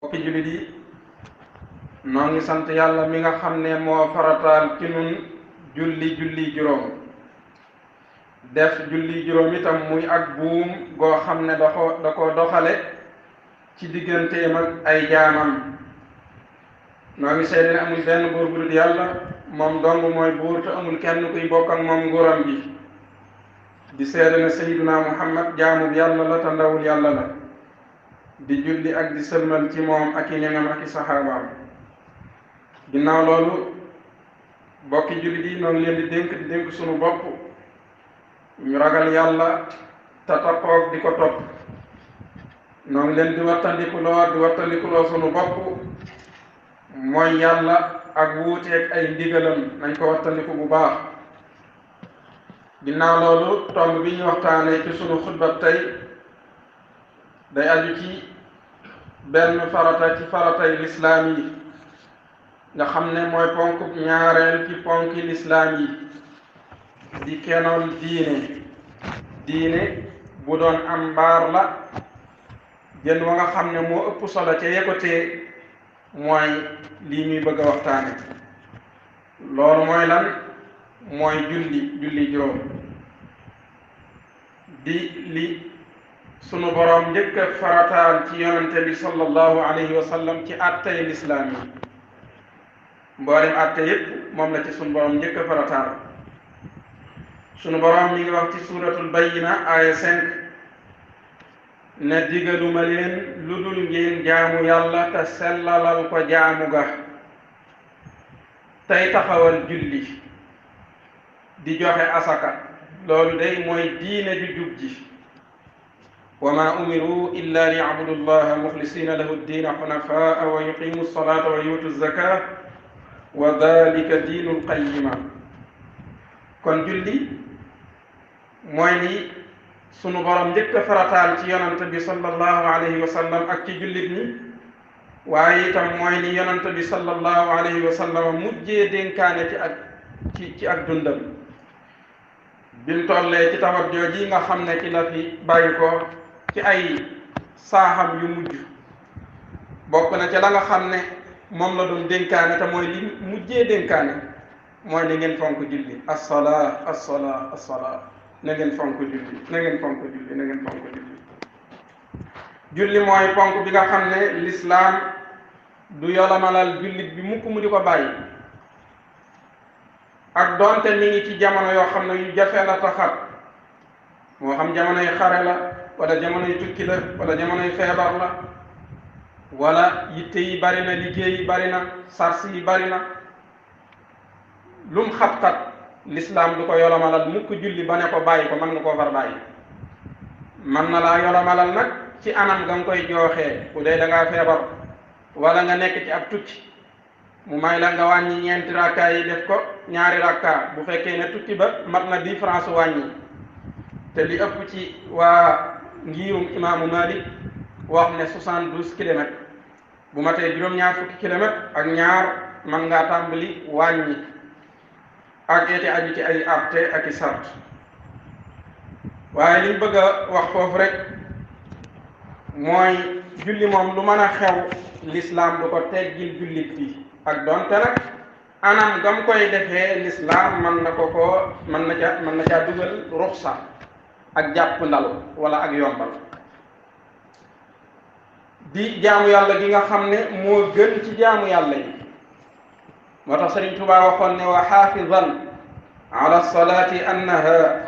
mbokki jullit yi noo ngi sant yàlla mi nga xam ne moo farataal ci nun julli juróom def julli juróom itam muy ak buum goo xam ne da ko doxale ci digganteem ak ay jaamam. noo ngi seede ne amul benn buur bu dul yàlla, moom dong mooy buur te amul kenn kuy bokk ak moom nguuram gi. di seede ne sayyiduna Muhammad jaamub yàlla la te ndawul yàlla la. di julli ak di sëlmal ci moom ak i ñoñam ak i saxaabaam. ginnaaw loolu bokki jullit yi noo ngi leen di dénk sunu bopp ñu ragal yàlla te tappoog di ko topp. noo ngi leen di wattandikuloo sunu bopp mooy yàlla ak wuuteeg ay ndigalam nañ ko wattandiku bu baax. ginnaaw loolu tomb bi ñu waxtaanee ci sunu xutba tey day aju ci benn farata ci faratay lislaam yi nga xam ne mooy ponk ñaareel ci ponki lislaam yi di kenoon diine bu doon am mbaar la jën wa nga xam ne moo ëpp solo ca yëkkatee mooy lii ñuy bëgg a waxtaane. loolu mooy lan? mooy julli juróom di li sunu boroom njëkk a farataal ci yonente bi sallallahu alayhi wa sallam ci attay lislaam yi. mboolem atte yépp moom la ci sunu boroom njëkk a farataal. sunu boroom mi ngi wax ci suuratul bayyina aaya 5 ne digaluma leen lu dul ngeen jaamu yàlla te sellalal ko jaamu ga tey taxawal julli di joxe asaka. loolu day mooy diine ju jub ji. wa ma umiru illa li yabudu llaha muxlisina lahu ddiina xunafaa wa yuqimu salata wa yuutu zaka wa dalika diinul qayima. kon julli mooy ni sunu borom njëkk a farataal ci yonante bi sallallahu alayhi wa sallam ak ci jullit ñi, waaye itam mooy ni yonante bi sallallahu alayhi wa sallam mujjee dénkaane ci ak dundam. bim tollee ci tawat jooji nga xam ne ci la fi bàyyi ko ci ay saaxam yu mujj, bokk na ca la nga xam ne moom la doon dénkaane te mooy li mujjee dénkaane mooy na ngeen fonk julli. assalaa assalaa assalaa, na ngeen fonk julli, na ngeen fonk julli, na ngeen fonk julli. julli mooy ponk bi nga xam ne lislaam du yolomalal jullit bi mukk mu di ko bàyyi. ak doonte mi ngi ci jamono yoo xam ne yu jafe la taxat, moo xam jamonoy xare la wala jamonoy tukki la wala jamonoy feebar la wala yitte yi bari na, liggéey yi bari na, sars yi bari na. lum xat-xat lislaam du ko yolomalal mukk julli ba ne ko bàyyi ko, mën nga koo far bàyyi. mën na laa yolomalal nag ci anam nga koy jooxee. bu dee da ngaa feebar wala nga nekk ci ab tukki, mu may la nga wàññi ñeenti rakka yi def ko 2 rakka bu fekkee ne tukki ba mat na 10 francs wàññi. te li ëpp ci waa ngirum imaamu Malik wax ne 72 kilomètres bu matee juróom-ñaar fukki kilomètres ak ñaar man ngaa tàmbali wàññi ak eti aju ci ay atte ak i sart. waaye liñ bëgg a wax foofu rek mooy julli moom lu mën a xew lislaam du ko teggil jullit bi. ak doonte nag anam gam koy defee lislaam mën na caa dugal ruxsa ak jàpp ndal wala ak yombal. di jaamu yàlla gi nga xam ne moo gën ci jaamu yàlla yi. moo tax Sëriñ Tuubaa waxoon ne wa xaafizan ala salaati annaha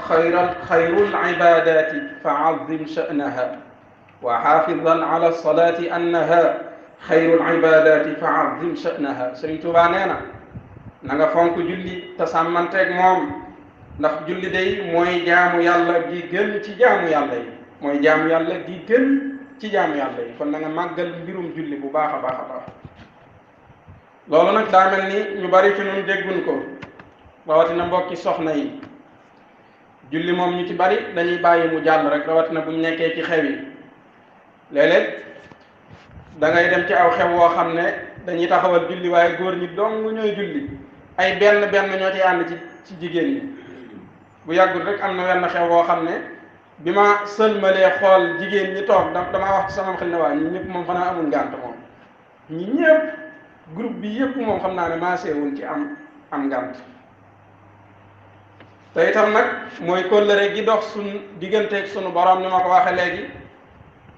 xayrul ibadati fa azim sha'naha. wa xaafizan ala salaati annaha xayrul ibadati fa azim sha'naha. Sëriñ Tuubaa nee na nga fonk julli te sàmmanteeg moom, ndax julli day mooy jaamu yàlla gi gën ci jaamu yàlla yi. mooy jaamu yàlla gi gën ci jaamu yàlla yi. kon na nga màggal mbirum julli bu baax a baax a baax. loolu nag daa mel ni ñu bari ci ñun dégguñ ko, rawatina mbokki soxna yi. julli moom ñu ci bari dañuy bàyyi mu jàll rek, rawatina buñ nekkee ci xew yi. léeg-léeg da ngay dem ci aw xew woo xam ne dañuy taxawal julli waaye góor ñi dong ñooy julli, ay benn ñoo ci ànd ci jigéen ñi. bu yàggul rek am na wenn xew woo xam ne bi ma sëlmalee xool jigéen ñi toog damaa wax ci sama xel ne waa ñi ñëpp moom xanaa amul ngànt moom ñi ñëpp groupe bi yëpp moom xam naa ne maasee wuñ ci am ngant te itam nag mooy kóllëre gi dox suñ digganteeg sunu borom ni ma ko waxe léegi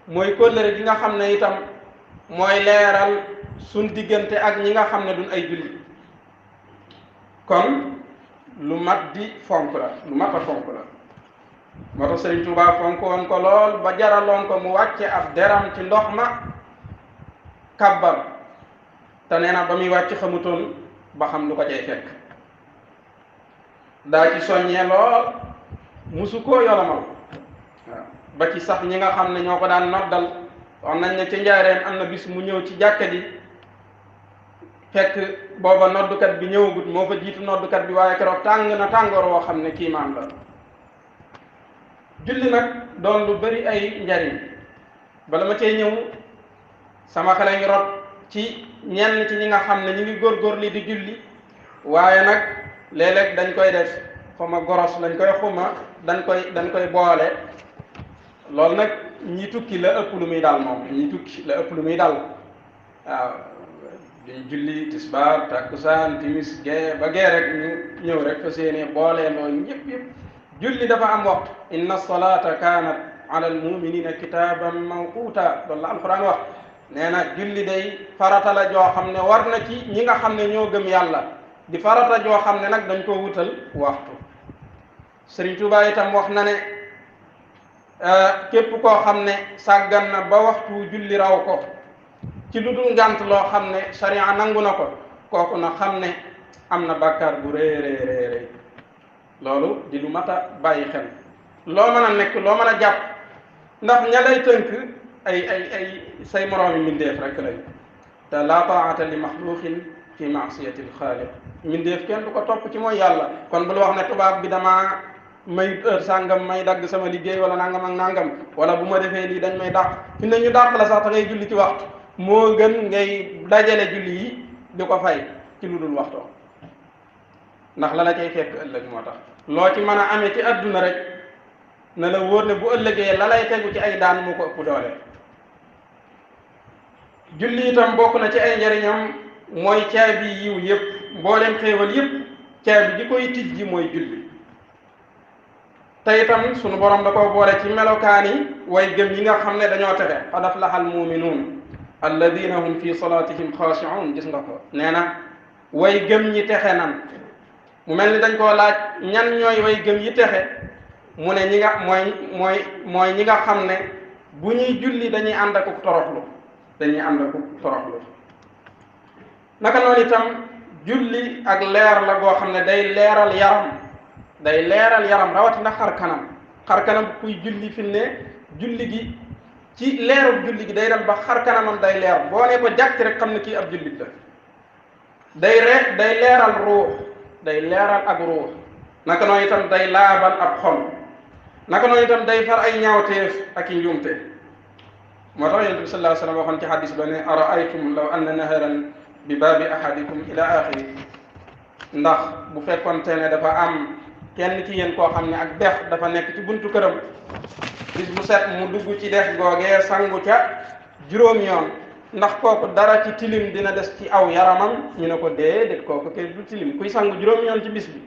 mooy kóllëre gi nga xam ne itam mooy leeral suñ diggante ak ñi nga xam ne duñ ay jullit kon lu mat di fonk la lu mat a fonk la moo tax Sëriñ Tuubaa fonk woon ko lool ba jaraloon ko mu wàcce ab deram ci ndox ma kàbbar te nee na ba muy wàcc xamutoon ba xam lu ko cay fekk daa ci soññee lool musu koo yolomal waaw ba ci sax ñi nga xam ne ñoo ko daan noddal wax nañ ne ci njaareem am na bis mu ñëw ci jàkka ji fekk booba noddukat bi ñëwagut moo fa jiitu noddukat bi waaye keroog tàng na tàngoor woo xam ne kiimaan la julli nag doon lu bari ay njariñ bala ma cay ñëw sama xale ngi rot ci ñenn ci ñi nga xam ne ñu ngi góorgóorlu di julli waaye nag léeg-léeg dañ koy def xuma goros lañ koy xuma dañ koy boole loolu nag ñi tukki la ëpp lu muy dal moom ñi tukki la ëpp lu muy dal waaw duñ julli tisbaar takkusaan timis gee ba gee rek ñu ñëw rek fa séenee boolee loolu yëpp julli dafa am waxtu inna salata kanat ala almuminina kitaban mawquta loolu la alquran wax nee na julli day farata la joo xam ne war na ci ñi nga xam ne ñoo gëm yàlla di farata joo xam ne nag dañ koo wutal waxtu Sëriñ Tuubaa itam wax na ne képp koo xam ne sàggan na ba waxtu julli raw ko ci lu dul ngànt loo xam ne sariya nangu na ko kooku na xam ne am na bàkkaar bu rëy loolu di lu mat a bàyyi xel loo mën a nekk loo mën a jàpp ndax ña lay tënk ay say moroomi mbindeef rek lay te laa taata li maxluqin fi maasiyati lxaaliq mbindeef kenn du ko topp ci mooy yàlla kon bul wax ne tubaab bi damaa may heure sàngam may dagg sama liggéey wala nangam ak nangam wala bu ma defee lii dañ may dàq fi ne ñu dàq la sax te ngay julli ci waxtu moo gën ngay dajale julli yi di ko fay ci lu dul waxtoo ndax la la cay fekk ëllëg moo tax loo ci mën a amee ci adduna rek na la wóor ne bu ëllëgee la lay tegu ci ay daan mu ko ëpp doole julli itam bokk na ci ay njariñam mooy caabi yiw yëpp mboolem xéewal yëpp caabi ji koy tij ji mooy julli te itam sunu borom da koo boole ci melokaani way gëm yi nga xam ne dañoo texe qad aflaha almuminuun alladina hum fi salatihim xaashi'un gis nga ko nee na way gëm ñi texe nan mu mel ni dañ koo laaj ñan ñooy way gëm yi texe mu ne ñi nga mooy ñi nga xam ne bu ñuy julli dañuy ànd ak toroxlu naka noonu itam julli ak leer la goo xam ne day leeral yaram rawatina xar kanam kuy julli fi ne julli gi ci leerub julli gi day dem ba xar kanamam day leer boo ne ko jàkk rek xam ne kii ab jullit la day leeral ruux day leeral ak ruux naka noonu itam day laabal ab xol naka noonu itam day far ay ñaawteef ak i njuumte moo tax yonent bi sallallahu alayhi wa sallam waxoon ci xadis ba ne araaytum law anna naharan bi baabi ahadikum ila axiri ndax bu fekkonte ne dafa am kenn ci yéen koo xam ne ak dex dafa nekk ci buntu këram bis bu set mu dugg ci dex googee sangu ca juróom yoon ndax kooku dara ci tilim dina des ci aw yaramam ñu ne ko déedéet kooku kay du tilim kuy sangu juróom yoon ci bis bi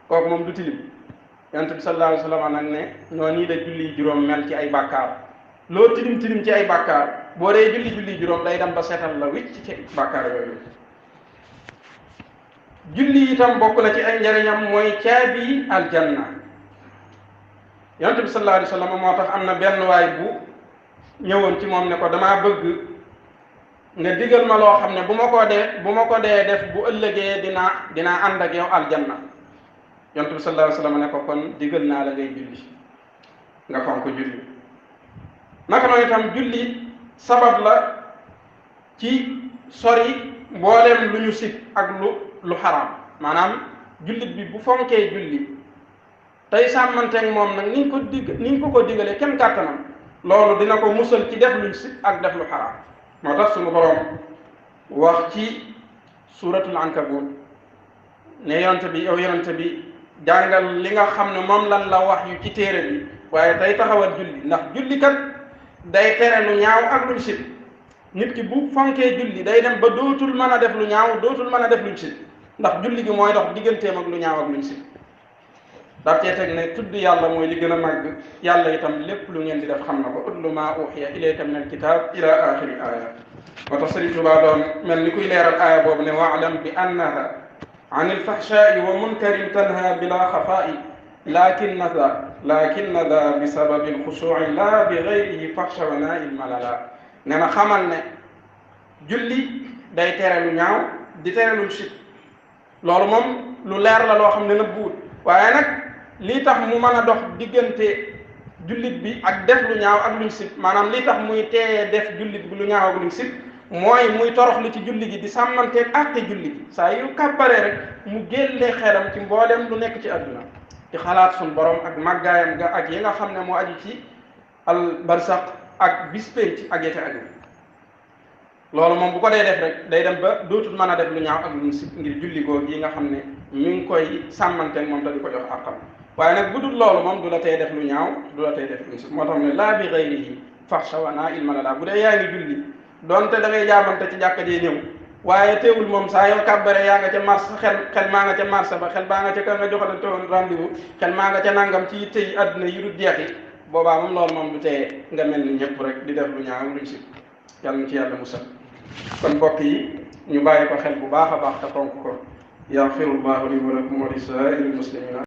kooku moom du tilim yonent bi sallallahu alayhi wa sallam nag ne noonu nii la julli juróom mel ci ay bàkkaar loo tilim ci ay bàkkaar boo dee julli juróom day dem ba seetal la wicc ci bàkkaar yooyu julli itam bokk na ci ay njariñam mooy caabi aljanna yonent bi sallallahu alayhi wa sallam moo tax am na benn waay bu ñëwoon ci moom ne ko damaa bëgg nga digal ma loo xam ne bu ma ko dee def bu ëllëgee dinaa ànd ak yow aljanna yonent bi sallallahu alayhi wa sallam ne ko kon digal naa la ngay julli nga fonk julli naka noonu itam julli sabab la ci sori mbooleem lu ñu sib ak lu xaraam maanaam jullit bi bu fonkee julli tey sàmmanteeg moom nag ni ñu ko digalee kenn kàttanam loolu dina ko musal ci def luñ sib ak def lu xaraam moo tax suñu borom wax ci suratul ankabut ne yonent bi jàngal li nga xam ne moom lan la wax yu ci téere bi waaye tey taxawal julli ndax julli kat day tere lu ñaaw ak luñ sib nit ki bu fonkee julli day dem ba dootul mën a def lu ñaaw dootul mën a def luñ si ndax julli gi mooy dox digganteem ak lu ñaaw ak luñ si daf cee teg ne tudd yàlla mooy li gën a màgg yàlla itam lépp lu ngeen di def xam na ko utlu maa uxiya ilayka min alkitab ila axiri aya moo tax Sëriñ Tuubaa doon mel ni kuy leeral aaya boobu ne waalam bi annaha an ilfahshai wa munkarin tanha bila xafaa'i lakinna da bi sababi alxushuuci la bi gayrihi fahsha wa naa il malala ne na xamal ne julli day tere lu ñaaw di tere lu sib loolu moom lu leer la loo xam ne nëbbuwut waaye nag lii tax mu mën a dox diggante jullit bi ak def lu ñaaw ak luñ sib maanaam lii tax muy teeyee def jullit bi lu ñaaw ak luñ sib mooy muy toroxlu ci julli gi di sàmmanteeg àtte julli gi saa yu kàbbaree rek mu génnee xelam ci mboolem lu nekk ci àdduna di xalaat suñ borom ak màggaayam ga ak yi nga xam ne moo aju ci al barsaq ak bis penc ak yete aju loolu moom bu ko dee def rek day dem ba dootul mën a def lu ñaaw ak luñ sib ngir julli googu yi nga xam ne mi ngi koy sàmmanteeg moom te di ko jox àqam waaye nag bu dul loolu moom du la tey def lu ñaaw du la tey def luñ sib moo tax ne laa bi gayrihi fahsha wa naa il malala bu dee yaa ngi julli donte da ngay jaamante ci jàkka ji ñëw waaye teewul moom saa yoo kàbbare yaa nga ca marché xel maa nga ca marché ba xel baa nga ca ka nga joxalante woon rendez-vous xel maa nga ca nangam ci yitte yi àdduna yi du jeexi boobaa moom loolu moom du tee nga mel ni ñëpp rek di def lu ñaaw luñ si yàlla na ci yàlla musal kon mbokk yi ñu bàyyi ko xel bu baax a baax te tonk ko yaxfirullahu li wa lakum wa li saa'iril muslimina